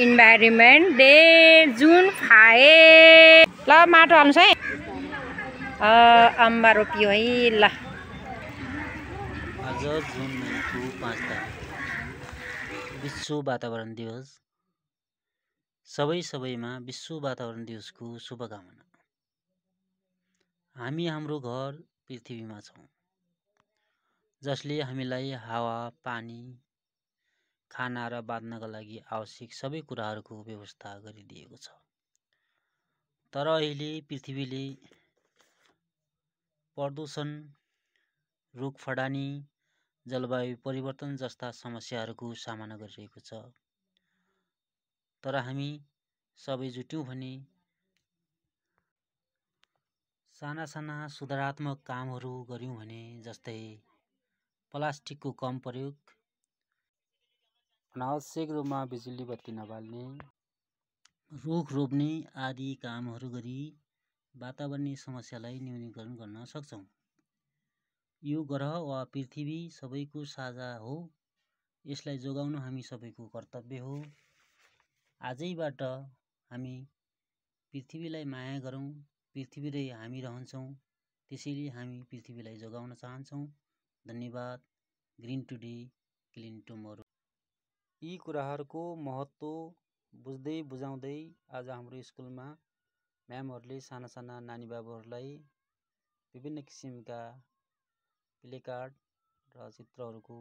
Environment day जुन 5 ल माटो हाल्नुस् है। अम्बा रोपियो है ल। आज जुन महिनाको 5 तारिक विश्व वातावरण दिवस। सबैमा विश्व वातावरण दिवसको शुभकामना। हामी हाम्रो घर पृथ्वीमा छौँ, जसले हामीलाई हावा, पानी, खाना र बाँच्नका लागि आवश्यक सबै कुराहरूको व्यवस्था गरिदिएको छ। तर अहिले पृथ्वीले प्रदूषण, रुख फडानी, जलवायु परिवर्तन जस्ता समस्याहरूको सामना गरिरहेको छ। तर हामी सबै जुट्यौँ भने साना सुधारात्मक कामहरू गर्यौँ भने, जस्तै प्लास्टिकको कम प्रयोग, अनावश्यक रूपमा बिजुली बत्ती नबाल्ने, रुख रोप्ने आदि कामहरू गरी वातावरणीय समस्यालाई न्यूनीकरण गर्न सक्छौँ। यो ग्रह वा पृथ्वी सबैको साझा हो। यसलाई जोगाउन हामी सबैको कर्तव्य हो। आजैबाट हामी पृथ्वीलाई माया गरौँ। पृथ्वीले हामी रहन्छौँ, त्यसैले हामी पृथ्वीलाई जोगाउन चाहन्छौँ। धन्यवाद। Green today clean tomorrow. यी कुराहरूको महत्त्व बुझ्दै बुझाउँदै आज हाम्रो स्कुलमा म्यामहरूले साना नानी बाबुहरूलाई विभिन्न किसिमका प्लेकार्ड र चित्रहरूको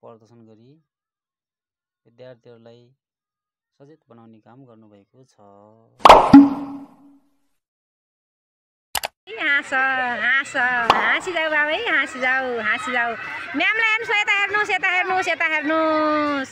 प्रदर्शन गरी विद्यार्थीहरूलाई सचेत बनाउने काम गर्नुभएको छ। हाँसी जाऊ बाबै, हाँसी जाऊ। म्यामलाई हेर्नुहोस्, यता हेर्नुहोस्।